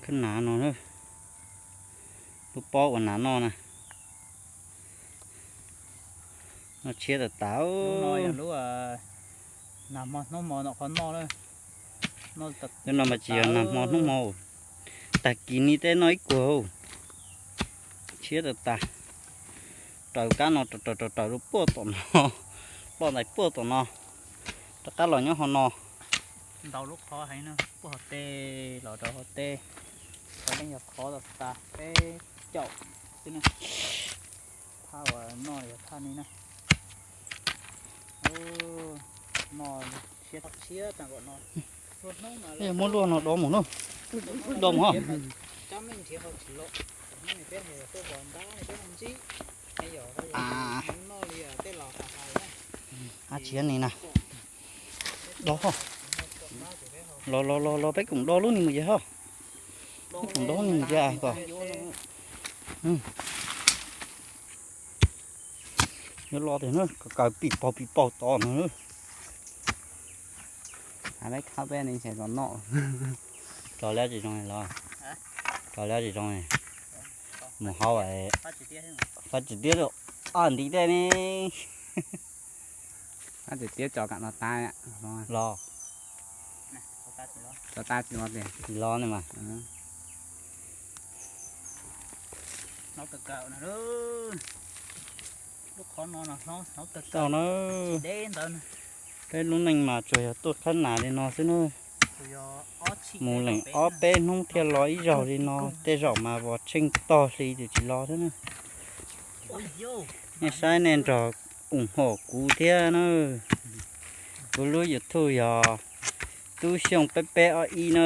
Lub nas no, lub pob uas nas noj na, noj tshiab tas tas. Lub no yog lub nag hmo hnub hmo no qhov noj. Lub no mas tsis yog nag hmo hnub hmo, tag kis ni tej noj ib kuag. Tshiab tas tas. Raws kab no raws raws raws raws rau puag tom no, ploj ntais puag tom no, rov qab los nyob hauv no. Ntau lub qhov heev na, puag hauv teb los rau hauv teb, qhov leej yog qhov tas tas peb caum xwb na. Thaj uas noj yog thaj ni na. Noj tshiab tshiab tas nkaus no. Muab luaj no do mus na, do mus ho. Ab tsi ni na, do ho. Los los los los peb koom do lub ni mus ces ho. Peb koom do lub ni mus ces kom yuav lo tiag na, kaw pim paug pim paug tod no. Peb khawb peb ne ntshe los noj. Tso liab tsis zoo los, tso liab tsis zoo, mus hauv fab tsis tiab rau, ob ntiv tej ne. Fab tsis tiab tso kam no tas los, tso tas tsis los tiag, tsis los ne mas. Hnov kaw kaw na, lub qhov no no hnov hnov kaw kaw na. Peb lub neej mas tsuas yog tuaj khawb nas li no xwb na. Mus leem ob peb hnub thiaj los ib zaug li no, tej zaum mas vos tsheej tog hli twb tsis los thiab na. Nej saib nej nrog ủng hộ kuv thiab na. Kuv lub YouTube yog Tub Xyooj peb peb ob ib na.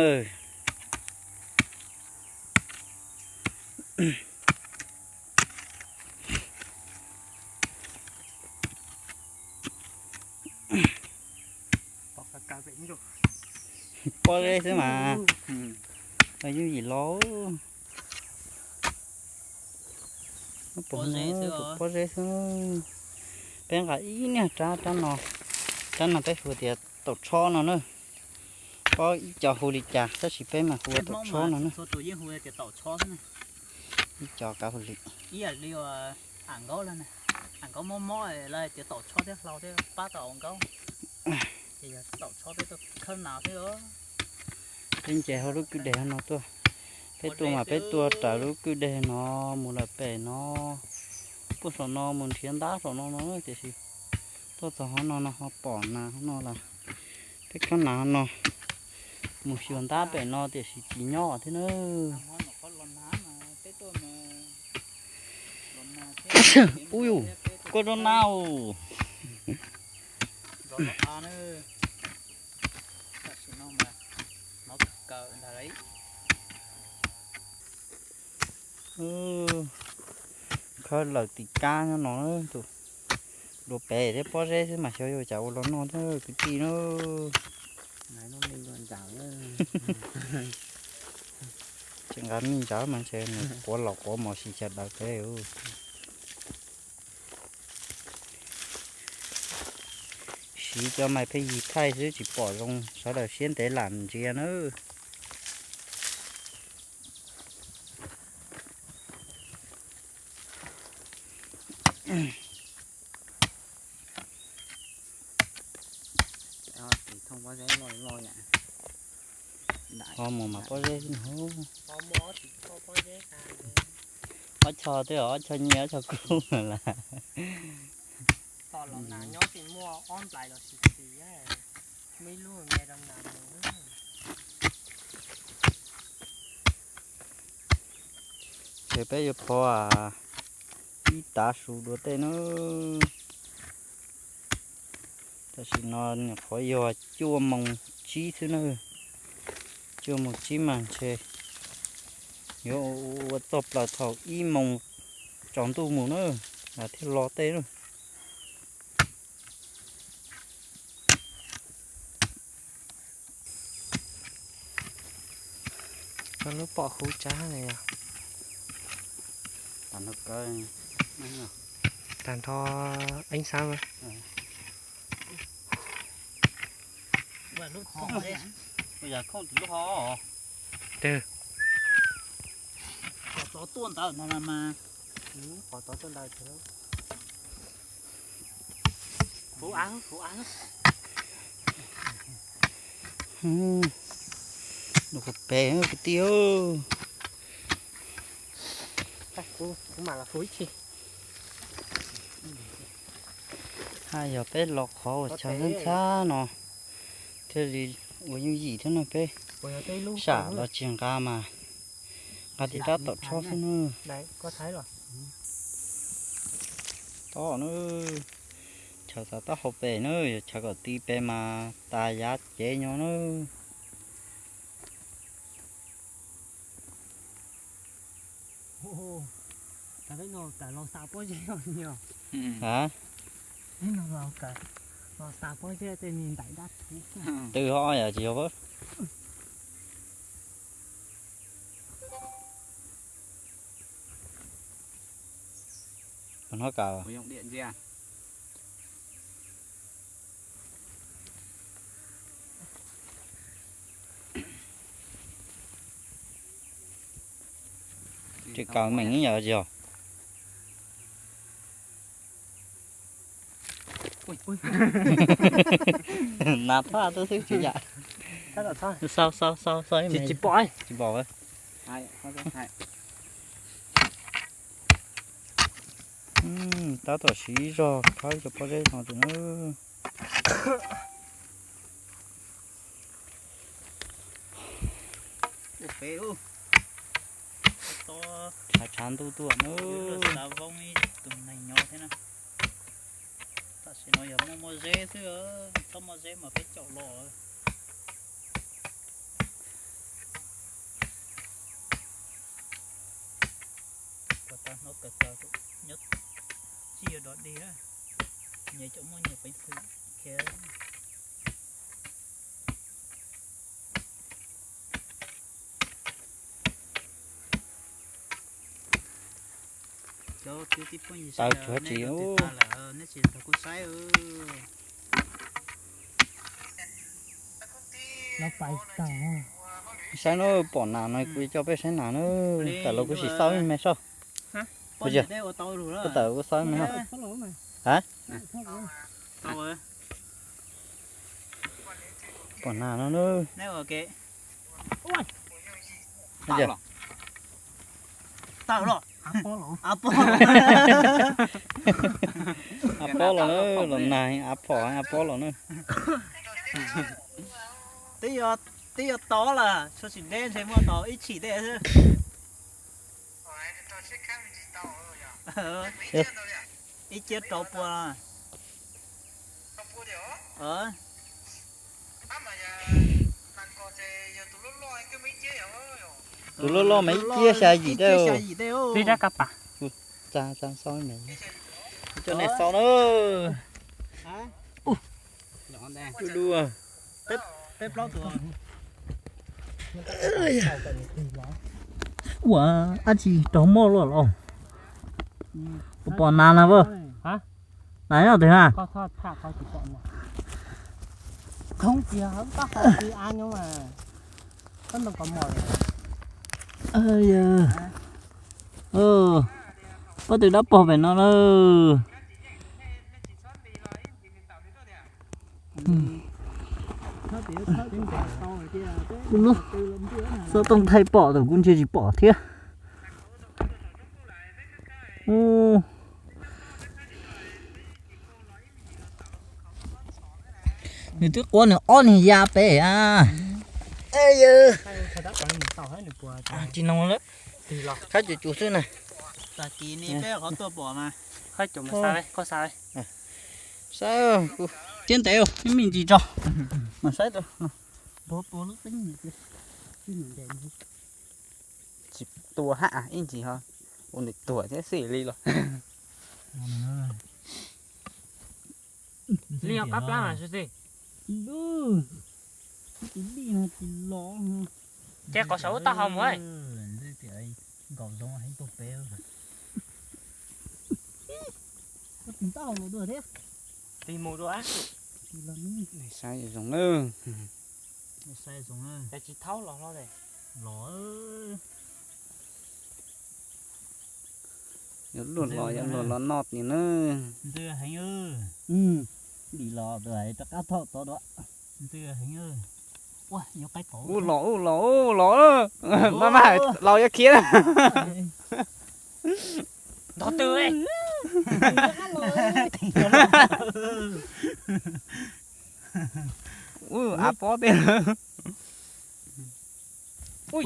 Pob zeb xwb mas, yooj yim los. Pob zeb xwb, pob zeb xwb. Peb nqa ib niag rab, rab no, rab no peb hu tias taum tshob no na. Pob ib co hu li cas tab sis peb mas hu ua taum tshob no na. Ib co kav hu li. Am nkaub mob mob lawv tias taum tshob thiab hlau thiab pab tau nkaub, ces yog taum tshob peb tuaj khawb nas xwb. Peb nce hauv lub kwj deg no tuaj, peb tuaj mas peb tuaj raws lub kwj deg no mus lawm pem no, puag saum no mus nrhiav ntab saum no no tiam sis tuaj txog hauv no no ho pom nas hauv no lawm. Peb khawb nas hauv no mus xyuas ntab pem no tiam sis tsis nyob thiab na. Ub yus, koj rau nab os. Khawb lawm tim kab nyob no, tus dua pem thiab pob zeb xwb mas xyov yuav cas ua los noj thiab kwv tij na. Tseem nqa mij ntsawv mas ntshe nws quav los quav mos si xyaw daws peb. Siv cov mais pheej yig thaij xwb tsis pom zoo, sawv daws siab ntev lam ntsia nawb. Ho mus mas pob zeb xwb no. Ob choj twb ob choj nyiaj ob choj kub lawm. Ces peb yuav phov ib tav su dua tej na. Tam sim no nyuam qhuav yog cuaj moos tsib xwb na. Cuaj moos tsib mas ntshe yuav ua txoj plaws thaum ib moos tsaus ntuj mus na, thiaj lo tej na. Koj lub pom huv tsav li os. Tag nrho eeb xab. Twg? Qhov tuaj ntawd no mas. Qhov tod tuaj ntawd. Hauv av, hauv av. Nws qhuav pem kwv tij. Kuv mam los hu ib txhij. Haj yog peb los qhov uas chaw ntxhab ntxhab no thiaj li ua yooj yim thiab no peb. Sam los tsis nqa mas nqa tib rab tom tshob xwb na. Tob na, chaw xav taub hau pem na, yog chaw kom ti pem mas tas yav cev nyo na. Twb ho yam tsis yog. Hnub ka tsis kaw meem ib yam yog. Nas thaj tau xwb tsis yam. Xau xau xau xau ib me tsis pom. Tab tom siv zog khawb cov pob zeb no tus na. Tshav tshav ntuj tuaj na. Xav voob ib tug neeg nyob thiab na. Tam sim no yog muaj muaj zeb xwb, txhob muaj zeb mas peb caum los. Puas tau hnub kawg kawg nyob txij dog dig na, nyias cov muaj nyias peev xwm khiav. Cov kwv tij phooj ywg sawv daws, nej tsis tag lawm, nej tsis tau kuj saib. Saib na, pom nas no kuv coj peb saib nas na. Tam los kuv sim xauj ib me saib. Tam kuv xauj ib me. Ha? Pom nas no na. Av pob los na, los nag av phom av pob los na. Twb yog tod lawm, txhua tsis deb ntshe muaj tau ib tshim tej xwb. Ib ciab rau pua. Tus loj loj mas ib ciab xya yim tej. Twb rab kab pas. Coj nej xauj na. Ua dab tsi raug moj luaj los? Pom nas na vauj. Nas nyob twg na? Pob tw dab pog pem no na. Kuv lub xov tooj thaij pom tus kuv ntsia tsis pom thiab. Nws twb quav nws ob niag ya pem a. Tsis no lawm, qab cuv cuv xwb na. Saib, ciab ntev ib me ntsis tso. Mas saib, tsis tua haj ib ntsis ho, ua nws tuag thiab xij li los. Li qab plab mas xwb xwb. Ces qhov saum ub tau hau mus. Nkaum zoo heev tuaj pem. Tig mus dua. Saib zoo na. Saib zoo na. Tsis thaub los hlo de. Los. Yuav luag los, yuav luag los noj ni na. Ntxw heev. Dim los rov qab thauj tod dua. Ntxw heev. Ua, yuav qaib tod. Ub los, ub los, ub los. Maj maj, laus yuav khiav. Ntov twg. Ub, av pob tej. Ui.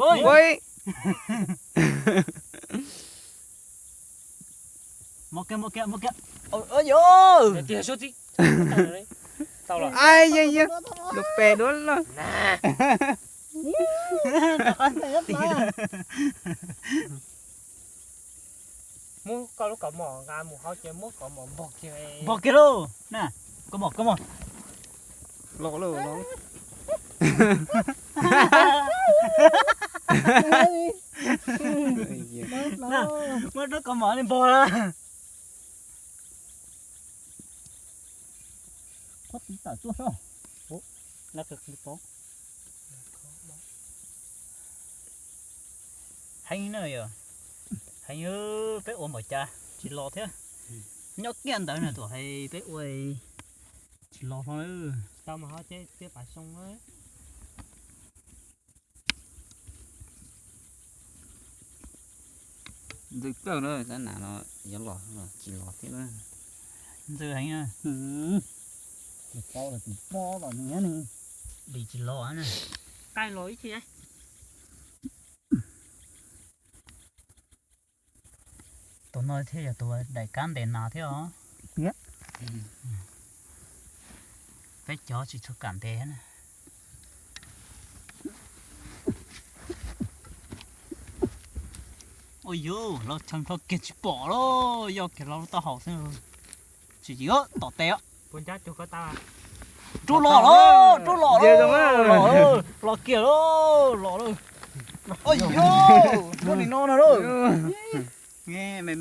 Mus kiag, mus kiag, mus kiag. Ua yos. Ai ya ya, lub pes duab loj. Muab koj lub kaus mom nqa mus hauv ces muab kaus mom npog kiag. Npog kiag lauj na. Kaus mom, kaus mom. Los lauj, los. Na, muab lub kaus mom li npog lawm. Qhov tiv tawm tuaj soj. Heev na yog, heev, peb ua npaum cas tsis los thiab. Nyob kiag ntawd na, tuam hais peb ua tsis los hlo. Tau mas ho ces tiaj pas xyoo na. Ntxw kawg na, tab nam no yuav los tsis los thiab na. Ntxw heev na. Tus pob los tus pob los nws nws dim tsis los na. Qaij los ib chim. Tus no thiaj yog tus daim kab ntes nas thiab os. Peb cov tsis tshua kam ntes na. Ua yus, los tshee dhau kiag tsis pom lauj, yog kiag los taub hau xwb. Tsis yog tom tes os. Rub los lauj, rub los lauj, los kiag lauj, los lauj. Ua yus, rub nim no no lauj. Me me